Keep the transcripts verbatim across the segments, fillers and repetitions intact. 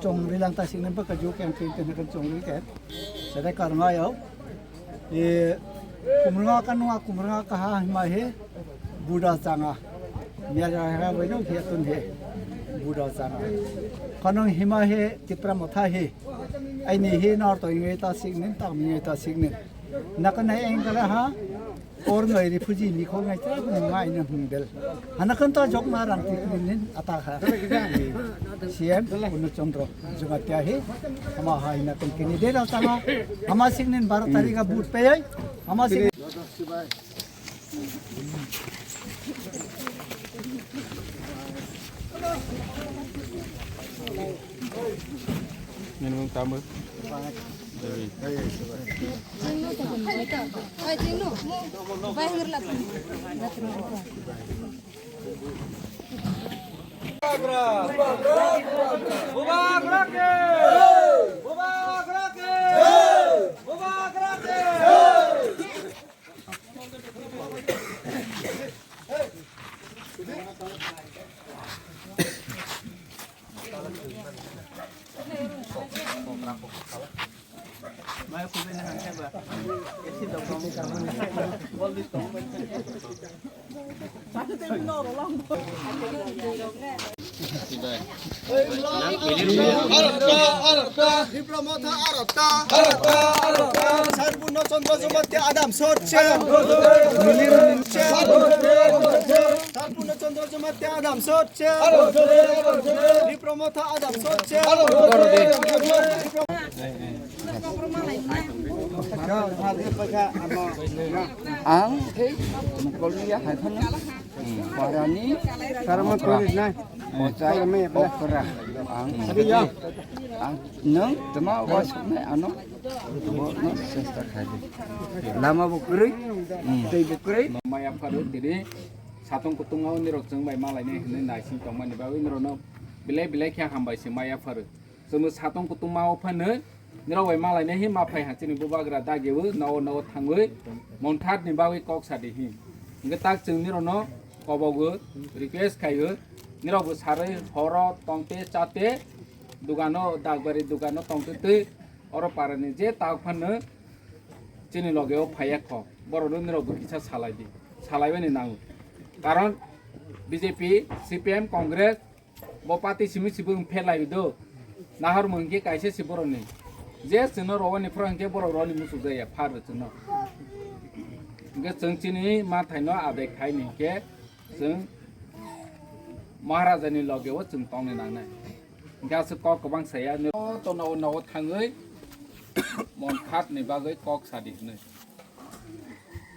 Chongri lang ta sini baka ju keng keng keng keng chongri ke. Sere karnga yau. E, kumrnga ka nunga kumrnga ka ha hima he. Buda changa. Mia ja ha bai no he tun he. Buda changa. Kanong hima he Tipra Motha he. Aini he nor to inge ta sik nin ta mi ta sik nin. Nakana engkara ha. Or ngai refugee ni khol ngai tra ko ngai na hung del. Hana kan ta jok na rang ti nin ata ha. C M Purno Chandra Jumatia he. Ama ha ina kan kini de ra tanga. Ama sing nin bar tarika but pe ai. Ama sing Nini mung tamo? Dewi. Arabta, Arabta, Arabta, Arabta, Arabta, Sarpurno Chandra Jamatia Adam Sotse, Sarpurno Chandra Jamatia Adam Sotse, Vipra Motha Adam Sotse. Ang khe Kolbia hai phano Barani Karma Okra. College na. Bojai Okra. Ang Sabi ya. Ang nwng tama wasuknai ano. Bo no sesta khai. Lama bo kwrwi. Tei bo kwrwi. Maya pharu tini satong kutung o nirok chwng bai malainai hinwi naising tongmani bagwi nirokno belai belai khe hambai se maya pharu. Chwngno satong kutung ma o phano nirok bai malainai hi ma phai ha chini bubagra dagio nao nao thangwi monthat ni bagwi kok sadi hi. Hingke tak chwng nirokno kobogo request khaio nirok bo sarwi horo tongte chate dugano dagbari dugano tongte twi oro parani je tak phano chini loge o phaiya kho borok no nirok bo kisa salai di salai bani nango karon B J P, C P M, Congress Bo party simi sibo wng phelai do. Nahar mo hingke kaisa si borok ni. Je chwngno rowani phoro hingke borok rowani muchuk jaya phar rw chwngno. Hingke chwng chini mathai no adai khai ni hingke chwng Maharaja ni loge o chwng tongni nangnai. Hingke aswk kok kwbang saya. Tono o nogo thangwi mon phat ni bagwi kok sadi hwnwi.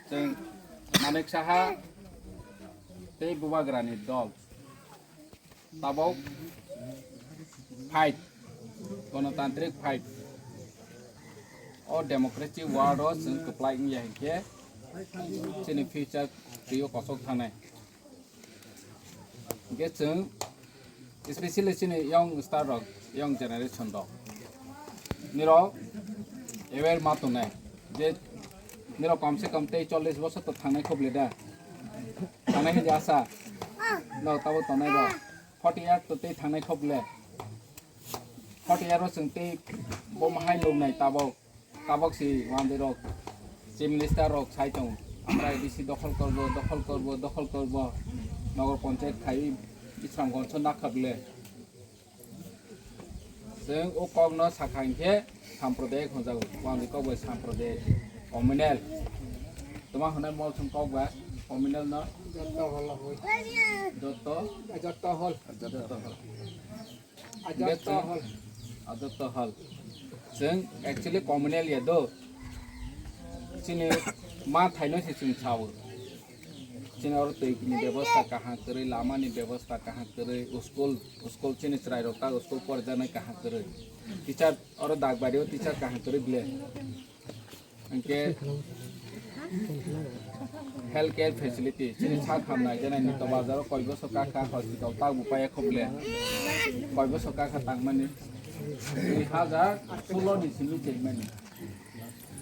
Chwng Manik Saha tei Bubagra ni dol. Tabok fight, gonotantrik fight. O democracy world o chwng kwplai wngya hinkhe chini future twiyo kosok thangnai. Hinkhe chwng especially chini young star rok, young generation rok nirok aware ma tongnai je nirok komse kom tei chollish bosor to thangnai khobole da. Thangnai hinwi asa. No, tabok tongnai bo. Forty year to tei thangnai khobole. Forty year o chwng tei bo mahai nuknai tabok. Tabok si wandi rok. Chief Minister rok sai tong. Amra A D C dokhol korbo, dokhol korbo, dokhol korbo. Nogor Panchayat khai Islamganj o nakha bole. Chwng o kokno sakha hinkhe samprodayak hwnjago, wngdi kok bai samprodayak, communal. Toma hwnwi mol chwng kok bai communal no? Jotto hol hoi. Jotto? Jotto hol. Jotto hol. Jotto hol. Jotto hol. Chwng actually communal ya do. Chini ma thaino se chwng sao. Chini oro twi ni bebosta kaham kwrwi, lama ni bebosta kaham kwrwi, school, school chini chwrai rok ta school porjanai kaham kwrwi. Teacher oro Dagbari o teacher kaham kwrwi ble. Hingke health care facility chini sak hamnai janai ni to bazar o koi bosor kakha hospital ta bo paya kho ble. Koi bosor kakha tangmani dui hajar solo ni simi tengmani.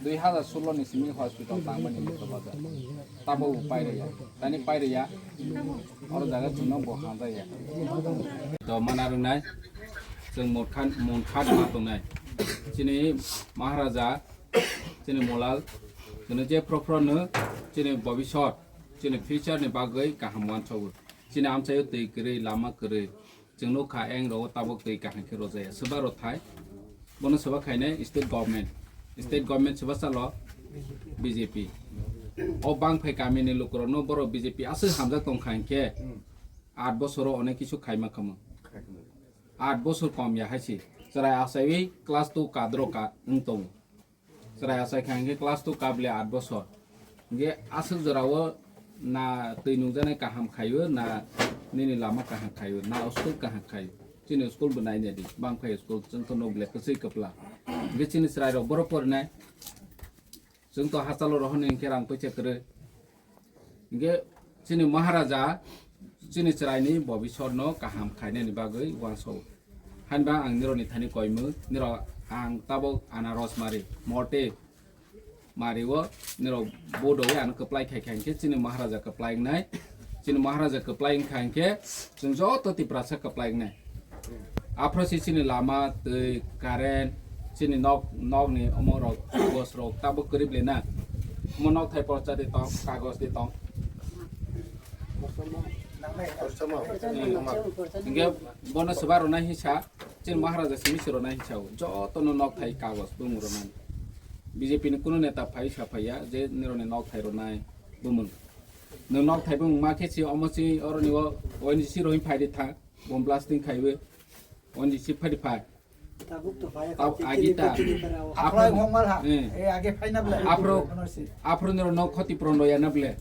Dui hajar solo ni simi hospital tangmani ni to bazar. Tabo bo pairaya. Tani pairaya. Oro jaga chwngno bo hamjaya. To mana rwnai. Chwng Monkhat, Monkhat ma tongnai. Chini Maharaja, chini Molal, chini je phro phro no chini bobisot, chini future ni bagwi kaham uansogo. Chini amchaio twi kwrwi, lama kwrwi. Chwng nukha eng rogo tabuk twi kaham khe rojaya. Swba rw thai. Bono swba khainai state government. State government swba chalo B J P. O bangphai kamini lukurokno borok B J P aswk hamjak tongkha hinkhe aat bosoro onek kisu khaima khamu. Aat bosor kom ya hai se. Chwrai achaiwi class two kadro ka wng tongo. Chwrai achai kha hinkhe class two kable aat bosor. Hinkhe aswk jorao na twi nungjaknai kaham khaio, na nini lama kaham khaio, na school kaham khaio. Chini school bo naina di, bangphai school chwng to nukle kwchwi kwpla. Hinkhe chini chwrairok borok porinai. Chwng to hachalo rohorni hinkhe rang poisa kwrwi. Hinkhe chini Maharaja chini chwraini bobisotno kaham khainani bagwi uansao. Hainba ang nirokni thani koimung, nirok ang tabuk anaros mari, mote mario nirok bodowi ano kwplai khai khai hinkhe chini Maharaja kwplai wngnai. Chini Maharaja kwplai wngkha hinkhe chwng joto Tiprasa kwplai wngnai. Aphro se chini lama, twi, current, chini nok, nokni omo rok, bos rok tabuk kwrwi ble na. Omo nok thai porcha de tong, kagos de tong. Hinkhe bono swba rwnai hinsa, chini Maharaja simi se rwnai hinsa o. Joto no nok thai kagos bumung rwnai. B J P ni kunu neta phai sa phaiya je nirokni nok thai rwnai bumung. Nwng nok thai bumung ma khe si omo si oroni o O N G C rohim phai ri tha. Bomb blasting khaiwi, O N G C phadi phai. Tabuk to phai, Tab-, tabuk agita. Chini kotini berao. Aphro, Aphro hongmal ha. Eh. Eh, age phaina ble. Aphro, Ono si. Aphro nirok nok khoti puron roya na ble.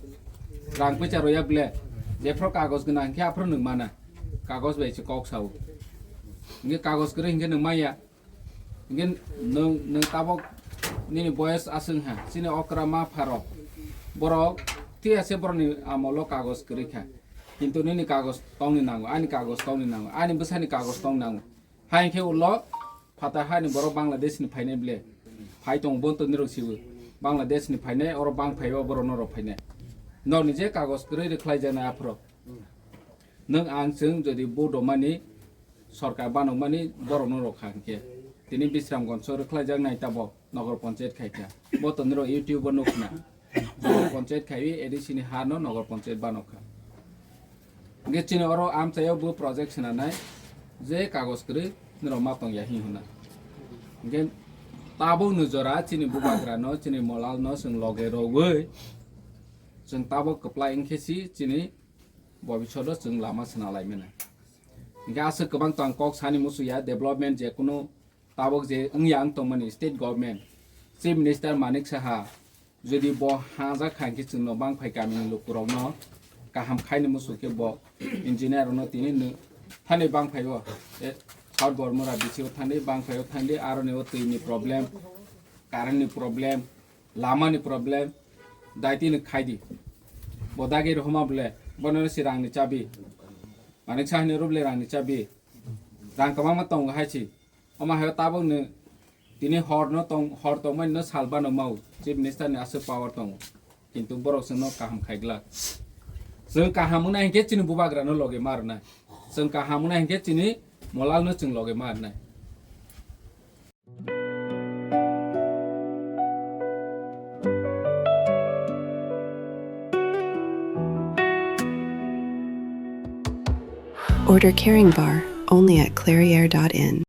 Rang poisa roya ble. Jephro kagos gwnang khe aphro nwng mana. Kagos bai se kok sao. Hinkhe kagos kwrwi hinkhe nwng maya. Hinkhe nwng, nwng tabuk nini boyes aswng ha, chini okra ma pharok. Borok thik ase borokni amolo kagos kwrwi kha. Kintu nini kagos tongni nango, ani kagos tongni nango, ani bwsani kagos tong nango. Hai hinkhe ulo phatar hani borok Bangladesh ni phainai ble. Phai tongo bo to nirok siwi. Bangladesh ni phainai, oro bang phaiba borok norok phainai. Norokni je kagos kwrwi rwkhlai jaknai aphro. Nwng ang chwng jodi bodo mani, sorkar banokmani borokno rwkha hinkhe. Tini Bisramganjo rwkhlaijaknai tabok Nogor Panchayat khaikha. Bo to nirok YouTube o nukna. Nogor Panchayat khaiwi A D C ni ha no Nogor Panchayat banokha. Hinkhe chini oro amchaio bo project swnamnai je kagos kwrwi nirok ma tongya hin hwnna. Hinkhe tabuk no jora chini bubagra no, chini Molal no chwng loge rogwi chwng tabuk kwplai wngkhe si chini bobishodo chwng lama swnalaimani. Hinkhe aswk kwbang tong kok sani musuya development je kunu tabuk je wngya wng tongmani state government, Chief Minister Manik Saha, jodi bo hajak kha hinkhe chwngno bangphai kamini lukurokno kaham khaini musu khe bo engineer rokno tini nw-, thani bangphai o, eh, South Bormura B C o thandi bangphai o thandi aroni o twini problem, current ni problem, lama ni problem, daitino khaidi. Bo dagi rohoma bole, bono si rang ni chabi. Manik Saha ni ruble rang ni chabi. Rang kwbangma tongo hai si. Omo hai tabuk ni tini hor no tong, hor tongmani no sal bano mau. Chief Minister ni aswk power tongo. Kintu borok chwngno kaham khai glak. Chwng kaham wngna hinkhe chini bubagra no loge ma rwnai. Chwng kaham wngna hinkhe chini Molal no chwng loge ma rwnai. Order Caring Bar only at clairiere dot in.